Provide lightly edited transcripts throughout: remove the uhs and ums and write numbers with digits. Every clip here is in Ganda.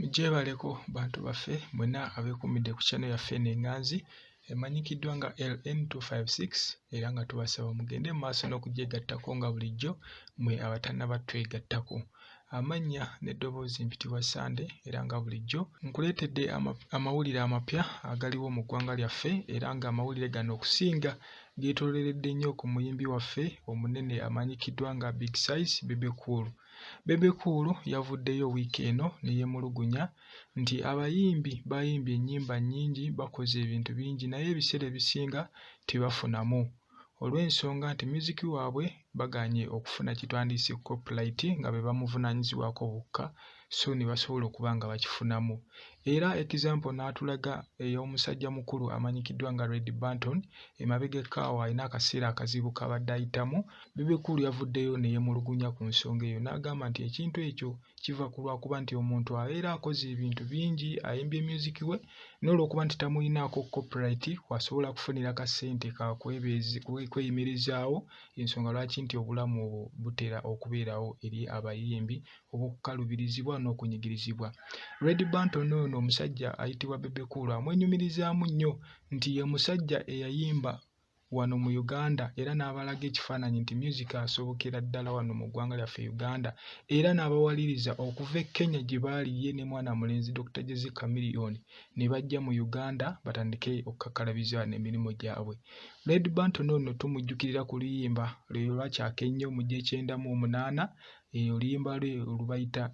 Gyebaleko bantu baffe mwenna abeekuumidde ku channel yaffe eno eŋŋanzi emanyikiddwa nga LN256, era nga tubasaba mugende mu maaso n'okugyegattako nga bulijjo mmwe abatannaba twegattako. Amannya n'eddoboozi mpitibwa Ssande, era nga bulijjo nkuleetedde amawulire amapya agaliwo mu ggwanga lyaffe, era ng'amawulire gano okusinga geetoolooledde nnyo ku muyimbi waffe omunene amanyikiddwa nga Big Size Bebe Cool. Bebe Cool yavuddeyo wiiki eno ne yeemulugunya nti abayimbi bayimbye ennyimba nnyingi, bakoze ebintu bingi, naye ebiseera ebisinga tebafunamu olw'ensonga nti myuziki waabwe bagaanye okufuna kye twandiyise copyright nga be bamuvunaanyizibwako bokka, so ne basobola okuba nga bakifunamu. Era example n'atulaga ey'omusajja mukulu amanyikiddwa nga Red Banton emabegako awo alina akaseera akazibu k'abadde ayitamu. Bebe Cool yavuddeyo ne yeemulugunya ku nsonga eyo n'agamba nti ekintu ekyo kiva ku lwakuba nti omuntu abeera akoze ebintu bingi, ayimbye myuziki we, naye olw'okuba nti tamulinaako copyright kw'asobola kufunira kasente ka kweyimirizaawo, y'ensonga lwaki nti obulamu obwo butera okubeerawo eri abayimbi obw'okukaluubirizibwa n'okunyigirizibwa. Red Banton ono omusajja ayitibwa Bebe Cool amwenyumirizaamu nnyo nti ye musajja eyayimba wano mu Uganda era n'abalaga ekifaananyi nti myuziki asobokera ddala wano mu ggwanga lyaffe Uganda, era n'abawaliriza okuva e Kenya gye baali ye ne mwana mulenzi Dr. Jose Chameleone ne bajja mu Uganda batandike okukakkalabiza wano emirimu gyabwe. Red Banton ono tumujjukirira ku luyimba lwe lwakyaka ennyo mu gy'ekyenda mu omunaana, oluyimba lwe olubayita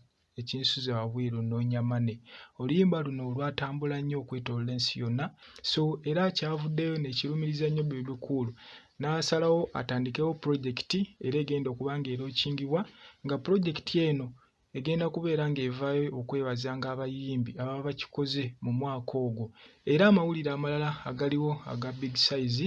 "Ekinsuza Wabweru Nnoonya Money". Oluyimba luno lwatambula nnyo okwetooloola ensi yonna, so era kyavuddeyo ne kirumiriza nnyo Bebe Cool n'asalawo atandikewo pulojekiti era egenda okuba ng'erokingibwa, nga pulojekiti eno egenda kubeera ng'evaayo okwebazanga abayimbi ababa bakikoze mu mwaka ogwo. Era amawulire amalala agaliwo aga Big Size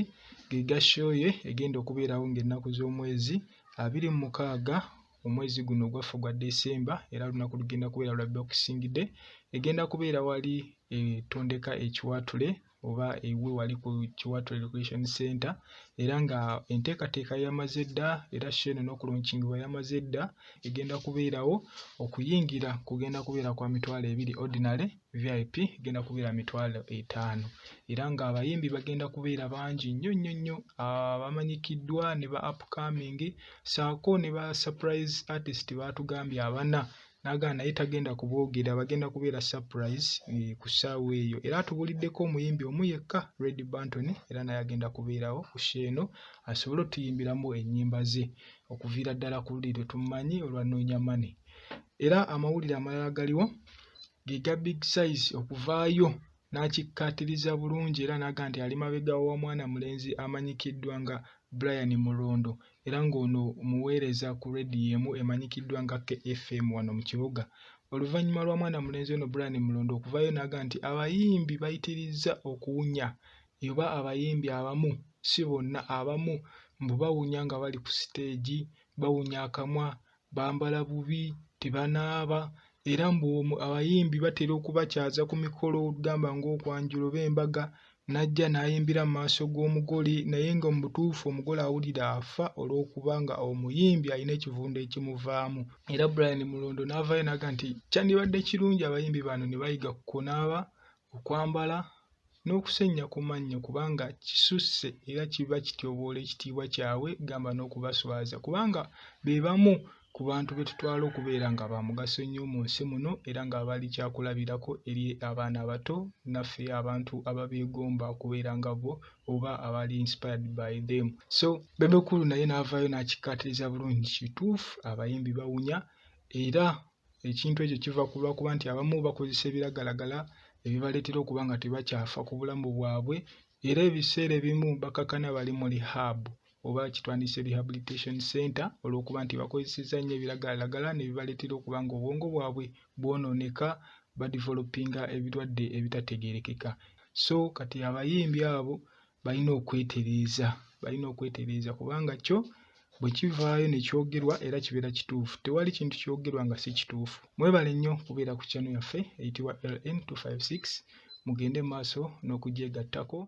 ge ga show ye egenda okubeerawo ng'ennaku z'omwezi 26 omwezi guno ogwaffe ogwa December, era lunaku lugenda kubeera lwa Boxing Day. Egenda kubeera wali e Tondeka e Kiwatule oba ewuwe wali ku Kiwatule Recreation Center, era nga enteekateeka yamaze dda, era show eno n'okulauncingibwa yamaze dda. Egenda kubeerawo, okuyingira kugenda kubeera kwa 20,000 ordinary, VIP egenda kubeera 50,000, era ng'abayimbi bagenda kubeera bangi nnyo nnyo nnyo abamanyikiddwa ne ba upcoming ssaako ne ba surprise artist baatugambye abana, n'agamba naye tagenda kuboogera, bagenda kubeera surprise ku ssaawa eyo. Era atubuuliddeko omuyimbi omu yekka, Red Banton, era naye agenda kubeerawo ku show eno asobole otuyimbiramu ennyimba ze okuviira ddala ku luli lwe tumumanyi olwa "Nnoonya Money". Era amawulire amalala galiwo ge ga Big Size okuvaayo n'akikkaatiriza bulungi era n'agamba nti ali mabega wa mwana mulenzi amanyikiddwa nga Brian Mulondo, era ng'ono muweereza ku leediyo emu emanyikiddwa nga KFM wano mu kibuga. Oluvannyuma lwa mwana mulenzi ono Brian Mulondo okuvaayo n'agamba nti abayimbi bayitirizza okuwunya, oba abayimbi abamu, si bonna, abamu mbu bawunya nga bali ku siteegi, bawunya akamwa, bambala bubi, tebanaaba, era mbu abayimbi batera okubakyaza ku mikolo gamba ng'okwanjula oba embaga, n'ajja n'ayimbira mu maaso g'omugole, naye nga mu butuufu omugole awulira afa olw'okuba nga omuyimbi alina ekivundu ekimuvaamu. Era Brian Mulondo n'avaayo n'agamba nti kyandibadde kirungi abayimbi bano ne bayiga ku kunaaba, okwambala n'okusennya ku mannyo, kubanga kisusse era kiba kityoboola ekitiibwa kyabwe, gamba n'okubaswaza, kubanga be bamu ku bantu be tutwala okubeera nga ba mugaso nnyo mu nsi muno, era nga bali kyakulabirako eri abaana abato naffe abantu ababeegomba okubeera nga bo oba abali inspired by them. So Bebe Cool naye n'avaayo n'akikkaatiriza bulungi, kituufu abayimbi bawunya, era ekintu ekyo kiva ku lwakuba nti abamu bakozesa ebiragalalagala ebibaleetera okuba nga tebakyafa ku bulamu bwabwe, era ebiseera ebimu bakkakkana bali mu rehab oba kye twandiyise rehabilitation center, olw'okuba nti bakozesezza nnyo ebiragalalagala ne bibaleetera okuba nga obwongo bwabwe bwonooneka, badevelopinga ebirwadde ebitategeerekeka. So kati abayimbi abo balina okwetereeza, balina okwetereeza, kubanga kyo bwe kivaayo ne kyogerwa era kibeera kituufu. Tewali kintu kyogerwa nga si kituufu. Mwebale nnyo kubeera ku channel yaffe eyitibwa LN256, mugende mu maaso n'okugyegattako.